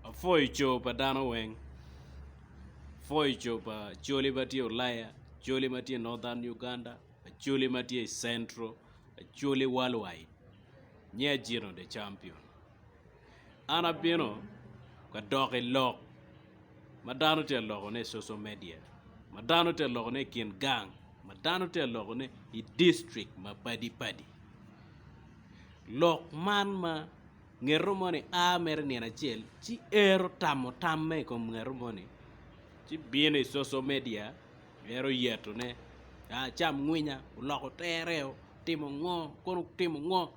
Apwoyo co pa dano weng apwoyo co pa acholi ma tye i ulaya acholi ma tye i Northern Uganda acholi ma tye i Central acholi world wide nyiya Gino the champion an abino ka dok i lok ma dano tye ka lokone i social media ma dano tye ka lokone i kin gang ma dano tye ka lokone i dictrict mapadi padi lok man ma ngeto moni a mere nino acel ci ero tamo tamme i kom ngeto moni ci bino i social media ero yetone cam ngwinya oloko tere otimo ngo kono otimo ngo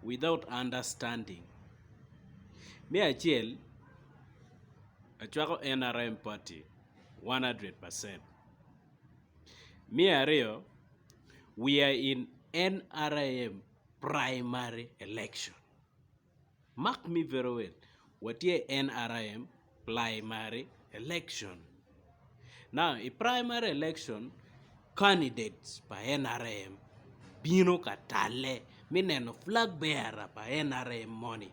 without understanding. Me acel acwako NRM party 100 percent, me aryo we are in NRM primary election mark me very well watye i NRM primary election now i primary election candidates pa NRM bino ka talle me neno flag bearer pa NRM moni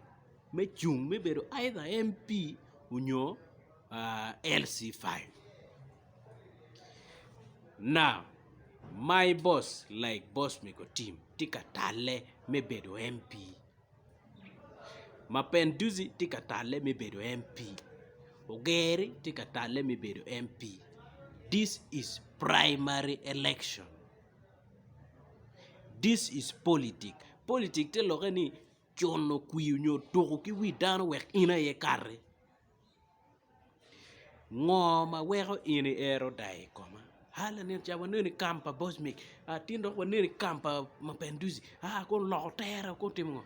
me cung me bedo either MP onyo LC5 now my boss like boss mego tim tye ka talle me bedo MP Mapenduzi tye ka talle me bedo MP Ogeri tye ka talle me bedo MP this is primary election this is politic, politic te lokke ni cuno kwir nyo tuko ki wi dano wek in aye ikati. Ngo ma weko in iero dayo i koma? A lanen ca waneno i kam pa Bosmic, a tin dok waneno i kam pa Mapenduzi, a kono oloko tere kono otimo ngo?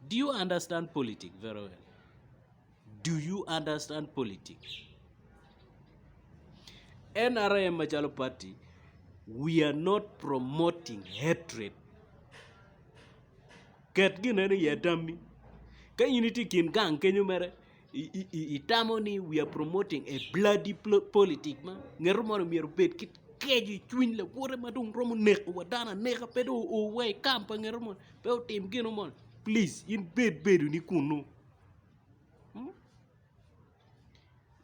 Do you understand politic very well? Do you understand politic? NRM macalo party, we are not promoting hatred. Ket ginene i adammi. Ka in itye i kin gang kenyo mere, itamo ni we are promoting a bloody politic ma ngeto moni myero obed ki keco i cwiny lawote ma dong romo neko wa dano aneka pe dong oo wa i kam pa ngeto moni pe otim gino moni please in bed bedo ni kunu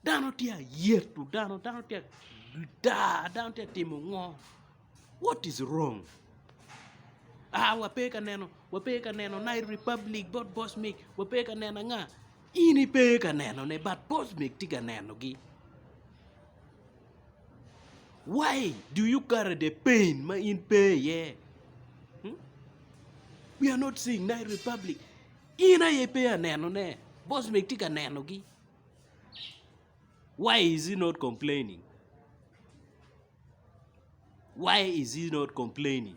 dano tye ayeto dano dano tye daa dano tye atimo ngo what is wrong aa wape ka neno wape ka neno night republic bot bosmic wape ka neno anga in ipe ka nenone but bosmic tye ka nenogi why do you carry the pain ma in pe iye hmm? we are not seeing night republic in aye pe anenone bosmic tye ka nenogi why is he not complaining Why is he not complaining?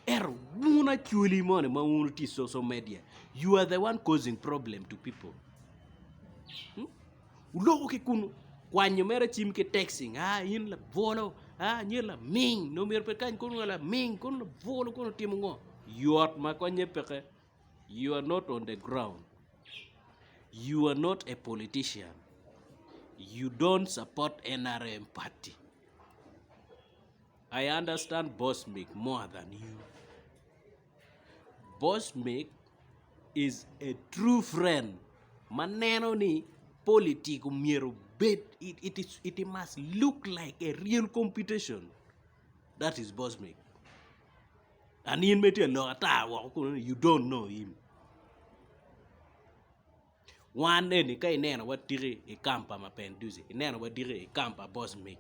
Ento wun acholi moni ma wun wutye i social media, you are the one causing problem to people. Hmm? Wuloko ki kunu, kwanyo mere cim ki texting, ah in labwolo, ah nyo laming, nongo myero pe kany kono laming, kono labwolo, kono timo ngo? Yot ma konye peke. You are not on the ground. You are not a politician. You don't support NRM party. I understand Bosmic more than you. Bosmic is a true friend ma neno ni politic myero obed it, it, is, it must look like a real competition. That is Bosmic. And in ma itye ka lok ata woko kunu ni you don't know him. Wan eni ka ineno wa tiki i kam pa Mapenduzi, ineno wa diki i kam pa Bosmic,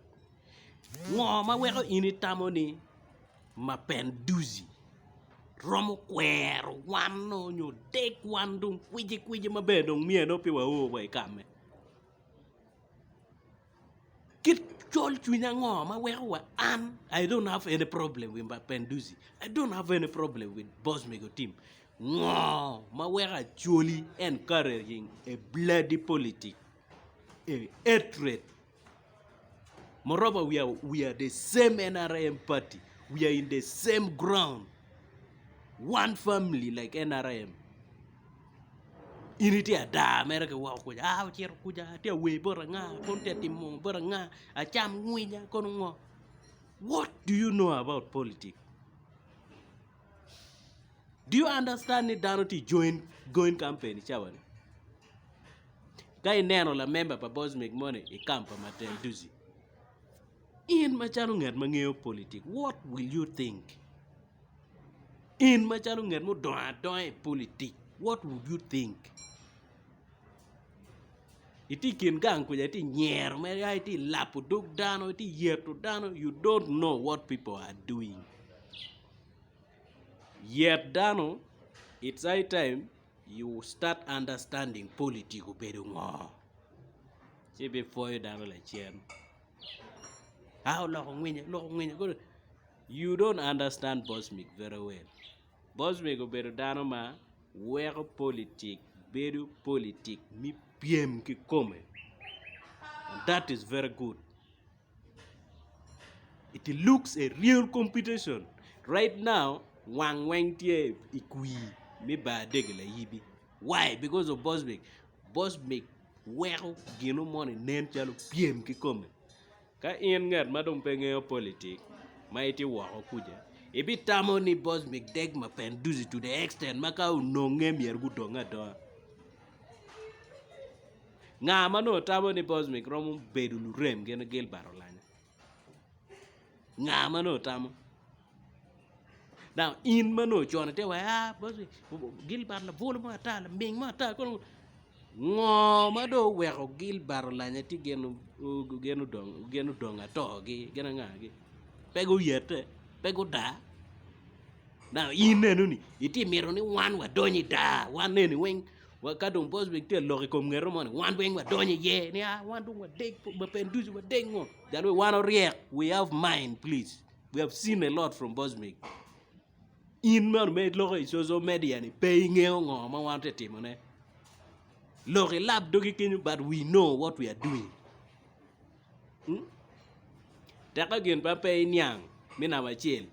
ngo ma weko in itamo ni Mapenduzi romo kwero wan nyo deg wan dong kwici kwici maber dong myero nongo pe wao wa i kamme? Kit col cwiny ango ma weko wa an I don't have any problem with Mapenduzi, I don't have any problem with Bosmic Otim, ngo ma weko Acholi encouraging a bloody politic, a hatred, moreover we are, we are the same NRM party, we are in the same ground, one family like NRM. In itye ada mere ki woko kuca, aa ocito kuca atye ka wer bot anga, kono tye ka timo ngo bot anga, acam ngwinya kono ngo. What do you know about politics? Do you understand ni dano tye join going company cawa ni? Ka ineno lamemba pa Bosmic moni i camp pa Mapenduzi, in macalo ngat ma ngeyo politik what will you think? In macalo ngat ma odongo adonga i politik what would you think? Itye i kin gang kuca itye nyero mere a itye lapo dog dano itye yeto dano you don't know what people are doing. Yet dano it's high time you start understanding politik obedo ngo ci ibipwoyo dano lacen a oloko ngwinyo oloko ngwinyo you don't understand bosmic very well bosmic obedo dano ma weko politik bedo politik me pyem kikome and that is very good. It looks a real competition right now wang weng tye i kwir me bar dege layibi why because of bosmic bosmic weko gino moni nen calo pyem kikome ka in ngat ma dong pe ngeyo politik ma itye woko kuca ibitamo ni bosmic deg mapenduzi to the extent ma ka ononge myero gudonge adonga. Nga ma nongo tamo ni Bosmic romo bedo lurem gin ki Gilbert Olanya? Nga ma nongo tamo? Now in ma nongo con itye wa ah Bosmic Gilbert labwolo mo ata laming mo ata kono ngo ma dong oweko Gilbert Olanya tye gin gin odong gin odong ato-gi gin anga-gi pe guyete pe gudaa Now in enoni itye mito ni wan wadony i daa wan eni weng Wa ka dong Boswick tye ka lok i kom ngete moni, wan weng wadonyo iye ni a wan dong wadeg ma pen ducu wadeg ngo. Jal wan oryek, we have mind please. We have seen a lot from Boswick. In meno ma iloko i social media ni pe ingeyo ngo ma wan tye ka timone. Lok ilab dogi kenyo but we know what we are doing. Hmm? Teka gin pa pe iniang me namba acel,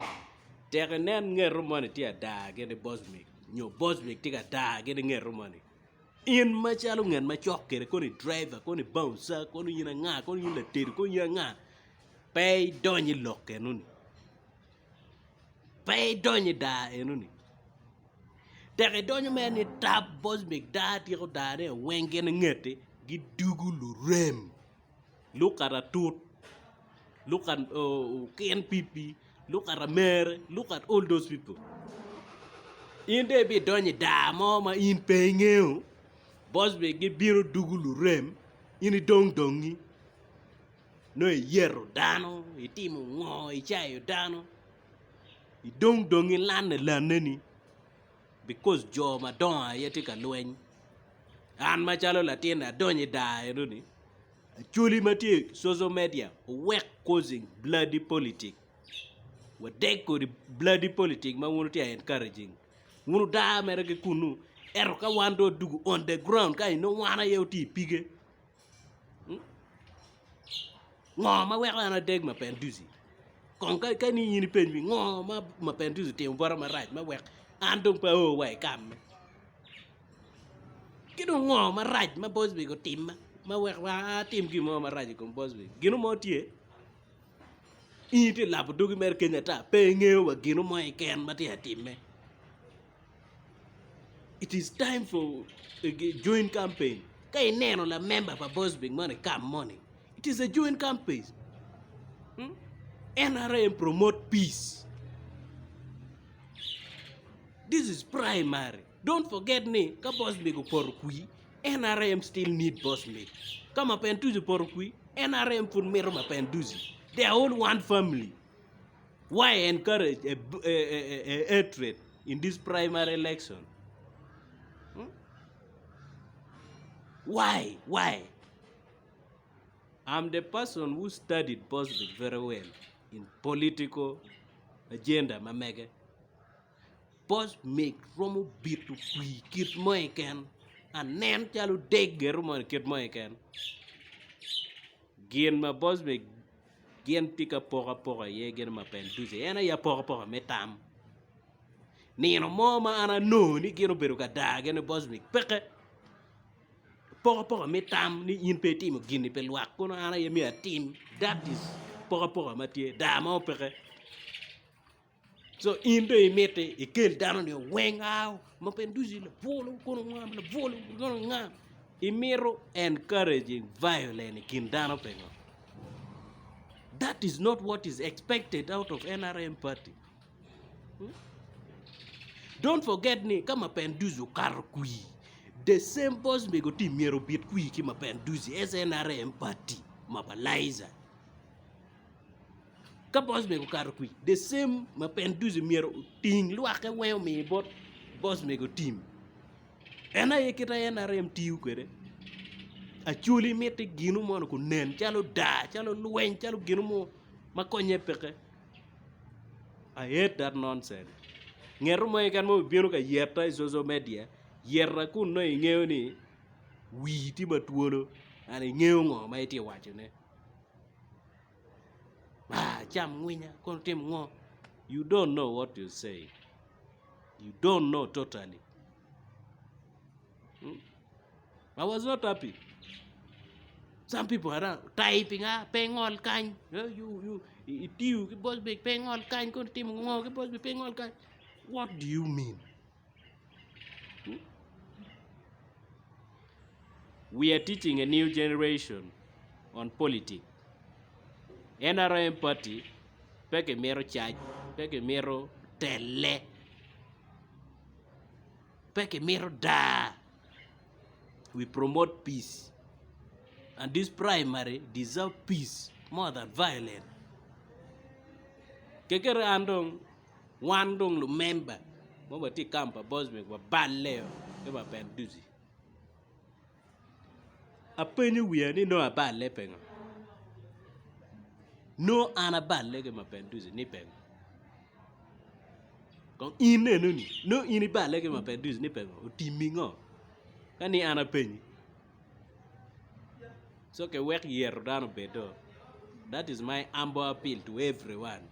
tek inen ngeto moni tye ada gin ni Boswick. nyo Boswick tye ka daa gin i nget moni, in macalo ngat macok kwede kono i driver kono i bouncer kono in anga kono in latedo kono in anga pe idony i lok enoni pe idony i daa enoni tek idonyo mere ni tap Boswick daa tyeko daane weng gin i ngeti gidugo lurem. Look at atut, look at okin pipi, look at amere, look at all those people. In dong ibidonyo i daa mo ma in pe ingeyo, boss bene gibino dugo lurem, in idong dongi, nongo iyeto dano, itimo ngo, icayo dano, idong dongi lanne lanneni because jo madongo aye tye ka lweny. An macalo latin adonyo i daa enoni, acholi ma tye i social media wuwek causing bloody politic, wadeg kodi bloody politic ma wun wutye ka encouraging, wun wudaa mere ki kunu ento ka wan dong odwogo on the ground ka nongo wan aye watye i pige ngo ma weko an adeg mapenduzi kong ka ni in ipeny ni ngo ma mapenduzi otimo bota marac ma wek an dong pe ao wa i kamme. Ki dong ngo marac ma Boswick otimma ma wek atim gin mo marac i kom Boswick? Gino mo tye? In itye labo dogi mere keny ata pe ingeyo wa gino mo keken ma tye ka timme. It is time for a joint campaign. Ka ineno lamemba pa Boswick moni i camp moni, it is a joint campaign. NRM promote peace. This is primary. Don't forget ni ka Bosmic opoto kwir, NRM still need Bosmic. Ka Mapenduzi opoto kwir, NRM pud mito Mapenduzi. They are all one family. Why encourage a, a, a, a hatred in this primary election? Hmm? Why? Why? I'm the person who studied Bosmic very well in political agenda ma mege. Bosmic romo bito kwir kit mo keken anen calo deg geto mo kit mo keken. Gin ma Bosmic gin tye ka poko apoka iye gin mapenduzi en aye apokapoka me tam. Nino mo ma an anongo ni gin obedo ka daa gin ki Bosmic peke. Apokapoka me tam ni in pe itimo gin-ni pi lwak kono an aye myero atim that is apokapoka ma tye daa mo peke. Co in dong imiti ikel dano-ni weng aa ma pe ducu labwolo kono nga labwolo kono nga. Imito encouraging violence i kin dano pingo? That is not what is expected out of NRM party. Hmm? Don't forget ni ka Mapenduzi okato kwir, the same boss mego team myero obit kwir ki Mapenduzi as NRM party mobilizer. Ka boss mego okato kwir, the same Mapenduzi myero oting lwakke weng omi bot boss mego team. En aye kit a NRM tiyo kwede. Acholi miti gino mono kunen calo daa, calo lweny, calo gino mo ma konye peke. I hate that nonsense. Ngeto mo keken ma obino ka yeta i social media, yeta kun nongo ingeyo ni wii tye ma twolo and ingeyo ngo ma itye ka wacone. Ah, cam ngwinya, kono tim ngo? You don't know what you say. You don't know totally. Hmm? I was not happy. Some people are typing, ah, pe ngol kany. Eh, you, you, itiyo ki boss big, pe ngol kany, kono timo ngo ki boss big, pe ngol kany. What do you mean? Hmm? We are teaching a new generation on politics. NRM party pe kimito cac, pe kimito telle, pe kimito daa. We promote peace and this primary deserve peace more than violence. Kekere an dong wan dong lumemba ma watye i camp pa Bosmic waballe ki Mapenduzi. Apenyo wiya ni nongo aballe pingo? Nongo an aballe ki Mapenduzi ni pingo? Kong in enoni nongo in iballe ki Mapenduzi ni pingo? Otimmi ngo? Ka ni an apenyi so kiwek yeto dano obed do that is my humble appeal to everyone.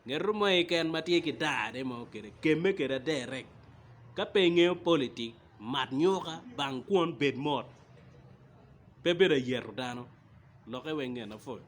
Ngeto mo keken ma tye ki daa-ne mo kede kemme kede aderek ka pe ingeyo politik Mat nyuka, bang kwon, bed mot. Pe bedo ayeto dano. Lokke weng ngen apwoyo.